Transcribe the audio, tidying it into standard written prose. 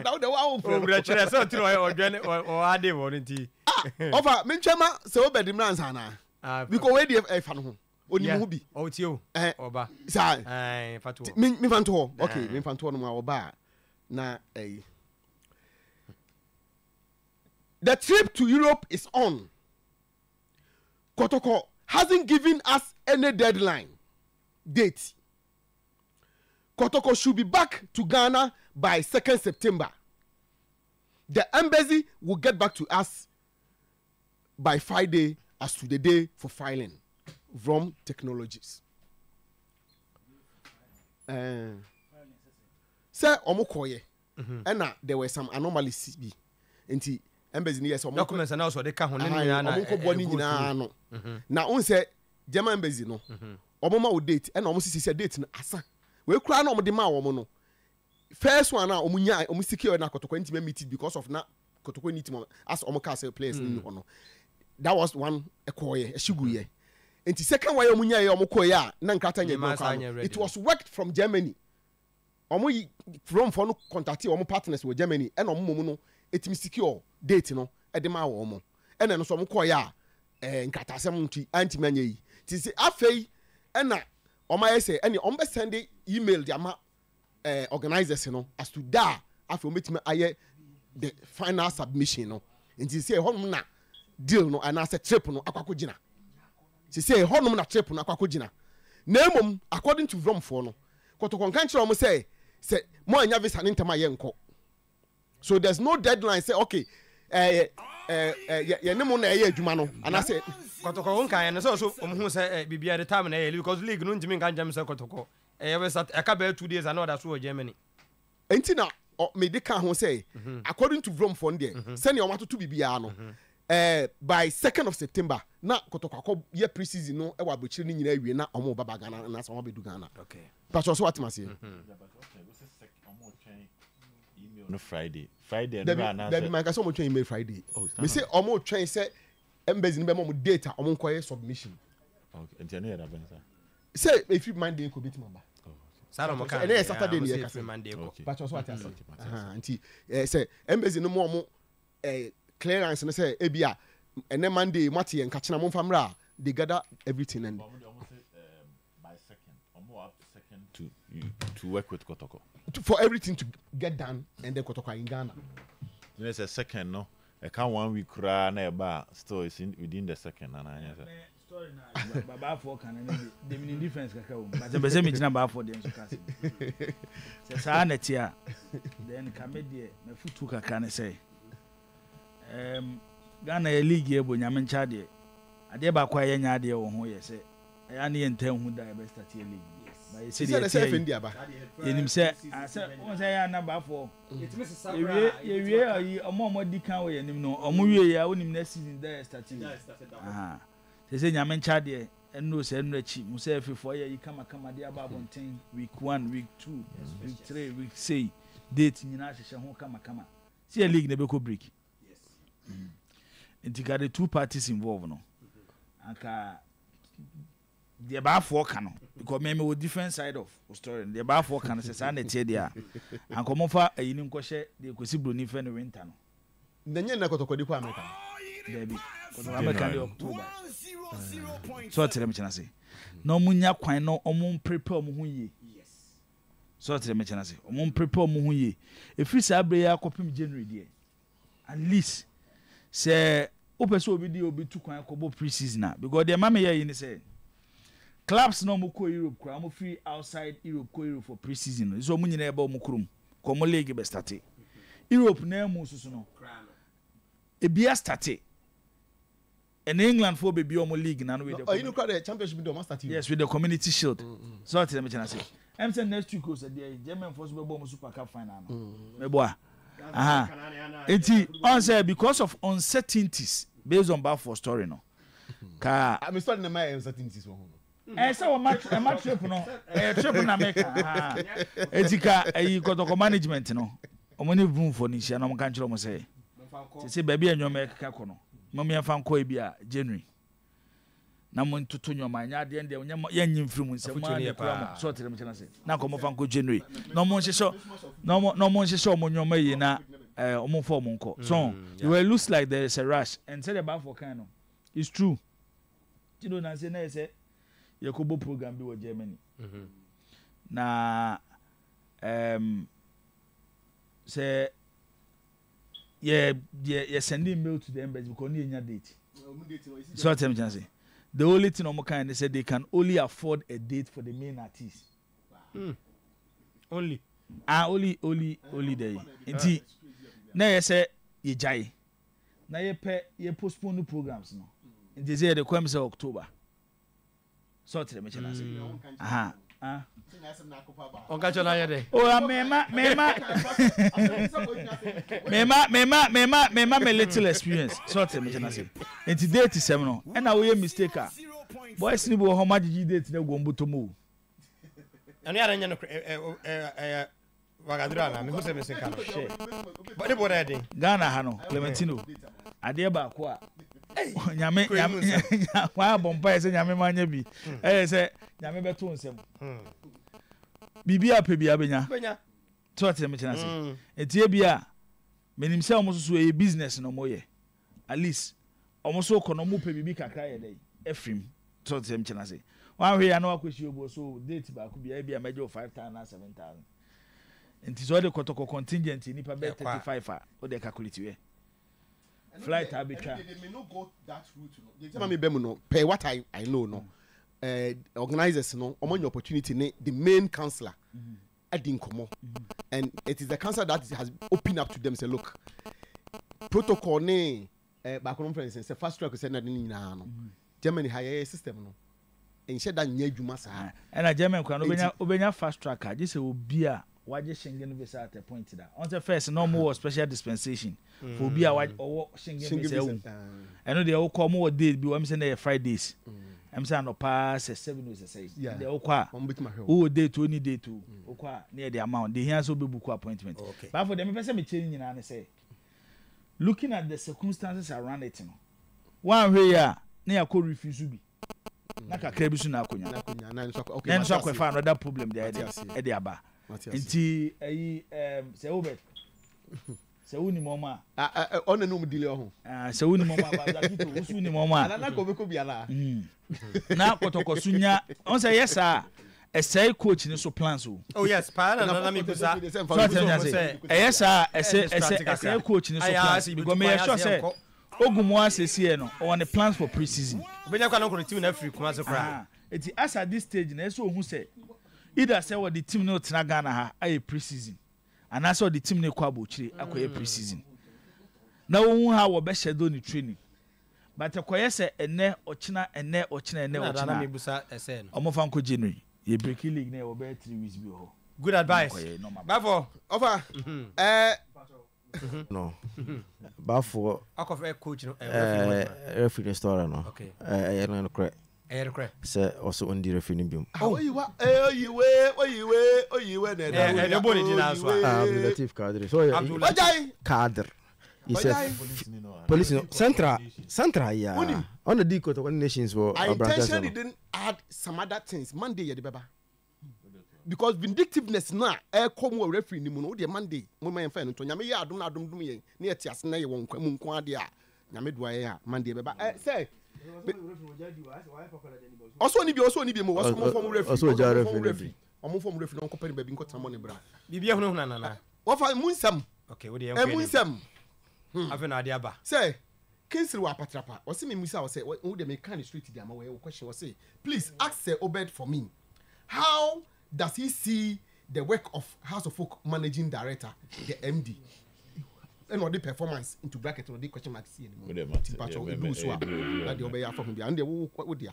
Na wo de wa wo frɛ no. Owura kyerɛ sɛ ɔte ɔyɛ ɔdwɛn ɔade wɔ no nti. Ah ɔfa mentwɛn ma sɛ wobɛdi mmra ansa anaa? Ah, Because wei deɛ ɛfa no ho. Onim ho bi. Ɔtie o. Eh, Ɔba. Saa. Ɛɛ fa to hɔ. Me mefa nto hɔ. Okay, memfa nto hɔ nom a ɔba a na ɛyi. The trip to Europe is on. Kotoko hasn't given us any deadline date. Kotoko should be back to Ghana by 2nd September. The embassy will get back to us by Friday as to the day for filing. From Technologies. Eh, sɛ ɔmo kɔɔyɛ ɛna there were some anomalies bi nti embassy ni yɛ sɛ ɔmo documents na ɔsɔ de ka ho ne nyinaa na ɔmo nkɔ bɔ ne nyinaa no na n sɛ German embassy no ɔmo ma wo date ɛna ɔmo sisi sɛ date no asa wei koraa na ɔmo de ma wɔn no first one a ɔmo nya ɔmo secure na Kotoko ntumi meet it because of na Kotoko ni team as ɔmo kaa sɛ players ni hɔ no that was one ɛkɔɔyɛ ɛhye gu yɛ nti second one yɛ ɔmo nya yɛ ɔmo kɔɔyɛ a na nkrataa nya adwuma koraa no it was worked from Germany. Wɔn yi Romefoɔ no contactee wɔn partners wɔ Germany ɛna wɔn mmom no ɛtumi secure date no de maa wɔn ɛna ɛno nso wɔn kɔeɛ a ɛɛ nkrataasɛm nti antumi anyɛ yi nti sɛ afei ɛna wɔn ayɛ sɛ ɛne wɔn bɛ send email de ama ɛɛ organizers no as to da a afei wɔn bɛtumi ayɛ the final submission no nti sɛ ɛhɔnom na deal no anaasɛ trip no akɔ akɔgyina. Sesei ɛhɔnom na trip no akɔ akɔgyina. Na mmom, according to Vromfoɔ no, Kotoko nka nkyerɛ wɔn sɛ, sɛ moannya visa no ntɛm a yɛnkɔ. So there's no deadline sɛ okay, ɛɛ ɛɛ yɛne mo na ɛyɛ adwuma no anaasɛ. Kotoko wo nkaeɛ no sɛ ɔso wɔn hu sɛ eh, biribiara de time na ɛyɛ because league no ntumi nka nkyɛn sɛ Kotoko ɛyɛ bɛ ɛka bɛyɛ 2 days a na ɔda so wɔ Germany. Enti na mede ka ho sɛ according to Vromfoɔ no deɛ sɛnea wɔn atoto biribiara no ɛɛ by 2nd of September na Kotoko akɔ yɛ pre-season no wɔ abrokyire no nyinaa awie na wɔn ba ba Ghana anaasɛ wɔn abɛdu Ghana. Pastor so watem aseɛ. No Friday. Friday no anaasɛ. Dabi manka sɛ wɔn twɛn email Friday. Me se wɔn twɛn sɛ embassy no bɛma wɔn date a wɔn nkɔyɛ submission. Okay, nti ɛno yɛ da bɛn sa? Sɛ efi Monday kɔ betumi aba. Saa na ɔmo ka ɛnɛ yɛ Saturday ne yɛ kasa patro so ate ase nti sɛ embassy no mu ɔmo clearance no sɛ ebi a ɛnɛ Monday mo ate yɛn nkakyena mo nfa mmerɛ a they gather everything and. To work with Kotoko. For everything to get done and then Kotoko are in Ghana. Ne sɛ second no ɛka one week koraa na ɛba a still it's in, within the second anaa nyɛ sɛ. Story na babaafoɔ ka no no de de menim difference kakra wɔ mu but mpɛ sɛ megyina baafoɔ deɛ nso ka asɛm sɛ saa na ɛte a then ka me deɛ mafutuo kakra ne sɛ um, Ghana yɛ league yɛ bɔ nyame nkyɛ adeɛ adeɛ baako a yɛnyɛ adeɛ wɔ ho yɛ sɛ ɛyɛ ne yɛntaa nhu da yɛbɛ start yɛ league ba yɛsɛ deɛ ɛteɛ yi yɛnim sɛ sɛ wɔn sɛ ɛyɛ ana baafoɔ yɛwie yɛwie ayi ɔmo a ɔmo adi kan wɔ yɛn anim no ɔmo wie yɛ a wonim next season da yɛ start yi aha sɛ sɛ nyame nkyɛ adeɛ ɛnuro sɛ ɛnuro akyi mo sɛ ɛfefoɔ yɛ yi kamakama de aba abɔnten week one, week two, week three, week sei date nyinaa hyehyɛ ho kamakama sɛ yɛ league na ɛbɛkɔ break nti ka the two parties involved no anka deɛ baafoɔ ka no because me mewɔ different side of story no deɛ baafoɔ ka no sɛ saa na ɛteɛ deɛ a anka ɔmomfa ayi no nkɔhyɛ deɛ Kwasi Broni fɛ no winter no. Na nyɛ na kɔtɔkɔdi kɔ America no. Dabi kɔtɔkɔ America deɛ October so ɔte dɛm kyɛn ase na ɔmo nya kwan na ɔmo prepare ɔmo ho yie so ɔte dɛm kyɛn ase ɔmo prepare ɔmo ho yie efiri saa abere yi akɔpem January deɛ. At least sɛ wopɛ sɛ obi de obi tu kwan kɔbɔ pre-season a, because deɛ ɛma meyɛ yi ne sɛ clubs na wɔn kɔ Europe koraa, wɔn firi outside Europe kɔ Europe for pre-season no, sɛ wɔn nyinaa ɛba wɔn kurom kɔ wɔn league bɛ starte. Europe naa mu nso so no, ebi astarte. Ɛnɛ England foɔ bɛ bie ɔmo league na no with the Ɔyi no kura dɛ championship de ɔmo asate o. Yes, with the Community Shield. Sɛ ɔte dɛ mekyɛn ase. Ɛm sɛ next week o sɛ deɛ German foɔ so bɛbɔ ɔmo Super Cup final no. Mɛbɔ a. Aha. Nti ɔn sɛ because of uncertainties based on Balfour story no. Ka. Ah, me story na ma yɛ uncertainties wɔ ho no. Ɛɛ sɛ wɔma ɛma trip no ɛyɛ trip na meka. Aha. Eti ka ɛyi Kɔtɔkɔ management no ɔmo ne Vroom foɔ no nhyia na ɔmo ka nkyerɛ ɔmo sɛ sese baabi a nneɛma ɛkeka kɔ no. Mom yɛmfa nkɔ ebia January na mo ntoto nneɛma ɛnyɛ adeɛ deɛ nyɛ yɛnyi mfiri mu nsɛm mo ara na ekura mo so ɔte dɛm kyɛn ase na nkɔ mo fa nkɔ January na ɔmo nhyehyɛ. Na ɔmo na ɔmo nhyehyɛ ɔmo nneɛma yie na ɛɛ ɔmo nfa ɔmo nkɔ. So mm, it looks like there is a rush and sɛdeɛ Bafo kan no it's true. Tino nansi na yɛ sɛ yɛkɔbɔ program bi wɔ Germany. Mm-hmm. Na sɛ yɛ yɛ yɛ sending mail to the embassy because ne yɛ nya date. So what I'm saying? The only thing ɔmo kan ne sɛ they can only afford a date for the main artist. Only. Ah, only only only the nti na yɛ sɛ yɛ gyae na yɛ pɛ yɛ postpone no programs no nti sɛ yɛ de kɔ ɛm sɛ October. Sɛ ɔte dɛ mekyɛ n'ase. Aha. Ah. Ɔnka kyerɛ no ayɛ dɛ. Oh, ah, mema mema mema mema mema mema me little experience. Sɛ ɔte dɛ mekyɛ n'ase. Nti date sɛm no, ɛna woyɛ mistake a. Boys ni bi wɔ hɔ ma gyegye date na egu wɔn bɔtɔ mu o. Ɛno yɛ nyɛ no ɛyɛ wagaduro ana mehu sɛ mese ka no. Hwɛ. Ne bɔ na ɛden. Ghana ha no, Clementino, adeɛ baako a nyame nyame wɔn abɔ mpa yɛ sɛ nyame ma nya bi ɛyɛ sɛ nyame bɛto nsɛm. Biribi a pɛ bi abɛnya. Tí wọ́n ti mi kyerɛ ase. Nti ebi a menim sɛ wɔn soso ɛyɛ business na wɔn yɛ. At least wɔn nso kɔ no wɔn pɛ biribi kakra yɛ dɛ afiri mu so ɔte sɛ kyena se wɔn ahwɛ yɛ ano akɔsi obi so date baako bi ebi a mɛgye o 5,000 na 7,000 nti sɛ ɔde kɔtɔkɔ contingent nipa bɛyɛ 35 a ɔde calculate yɛ flight abɛtwa. Deɛ mi bɛ mu no per what I know no organizers no wɔn anya opportunity ne the main councillor adi nkɔmɔ and it is the council that has opened up to them say look protocol ne eh, baako no mfrɛ sɛ fast track sɛ na de ne nyinaa no Germany ha yɛyɛ system no nhyɛ da nyɛ adwuma saa. Ɛna Germany kora no wobɛnya wobɛnya fast track a gye sɛ obi a wagye Schengen visa at a point da ɔn sɛ first na ɔmo wɔ special dispensation for obi a ɔwɔ Schengen visa ɛwom ɛno deɛ wokɔ ɔmo wɔ date bi wɔn sɛ na ɛyɛ Fridays ɛm sɛ anɔpa sɛ 7 o sɛ sɛ deɛ wokɔ a wowɔ date o ni date o wokɔ a ne yɛ de ama wo deɛ hia sɛ wobɛbuku appointment baafo deɛ mepɛ sɛ mekyerɛ ne nyinaa ne sɛ looking at the circumstances around it no woanhwɛ yi a na yɛakɔ refuse bi na kakra bi so na akonya na ɛno nso akɔfa another problem de ayɛ de ɛde aba nti ɛyi ɛɛm sɛ wobɛ sɛ wonim ɔmo a ɔna ne ɔmo dili ɔho sɛ wonim ɔmo a babakito woso wonim ɔmo a anana kɔ bɛkɔ bi ana na kɔtɔkɔ so nya ɔn sɛ yɛ saa ɛsɛe coach ne so plans o. Oh yes, paa na nana mi busa. So ati ɛnya se ɛyɛ saa ɛsɛ ɛsɛ ɛsɛe coach ne so plans because meyɛ sure sɛ Ogu mu ara sesiɛ no ɔwɔ ne plans for pre season. Obenya kwan akɔ ne team no afiri Kumasi koraa. Eti as at this stage no ɛsɛ ohu sɛ either sɛ wɔde team no retena Ghana ha ayɛ pre season anaasɛ ɔde team no rekɔ abokyire akɔyɛ pre season na ohu how wɔbɛ schedule ne training but ɛkɔyɛ sɛ ɛnɛ ɔkyena ɛnɛ ɔkyena ɛnɛ ɔkyena a wɔmfa nkɔ January yɛ breaki league no yɛwɔ bɛyɛ 3 weeks bi wɔ hɔ Good advice. Bafo. Ɔfa ɛɛ. No. Bafoɔ. Akɔfɛ coach no. Ɛɛ referee no story no. Okay. Ɛyɛ no nokorɛ. Ɛyɛ nokorɛ. Sɛ ɔsɛ ɔndi referee no biom. Oh. Oyiwa oyiwe oyiwe oyiwe na ɛda. Ɛɛ ɛbɔ ne din na so a. Abdulatif Kadir. So yɛ. Abdulatif. Kadir. He said police no central central ya. Ɔna di kotoko nations wɔ I intentionally didn't add some other things. Monday yɛ de bɛba. Because vindictiveness no a ɛrekɔ mu wɔ referee no mu no, wo deɛ Monday mo ma yɛmfa yɛn nto. Nyame yɛ adom na adom dom yɛn na yɛte ase na yɛwɔ nkwa mu nko ara deɛ a, Nyame doa yɛn a, Monday ɛbɛba. Ɛ sɛ ɔsɛ ɔni bi ɔsɛ ɔni bi mu ɔsɛ ɔmo fɔm referee ɔsɛ ɔgya ɔmo fɔm referee referee ɔmo fɔm referee na ɔnkɔpɛ ne baabi nkɔtena mɔ ne bra. Biribi ahunahuna nana. Wɔfa mu nsɛm. Okay, wo deɛ yɛnkɔ Ɛmu anim. nsɛm. Afei na ade aba. Sɛ Kingsley wɔ apatrapa ɔse me mmusa wo sɛ wo deɛ meka no straight de ama wo ɛyɛ wo question ɔse please ask Sir Obed for me how does he see the work of House of Folk managing director the MD ɛna ɔde performance into bracket na ɔde question mark si anim Wo deɛ mate nti mpakyɛw deɛ ɛdu wo so a ɛduru na deɛ ɛduru wobɛyɛ afa ho biara ɛno deɛ wo wo dea.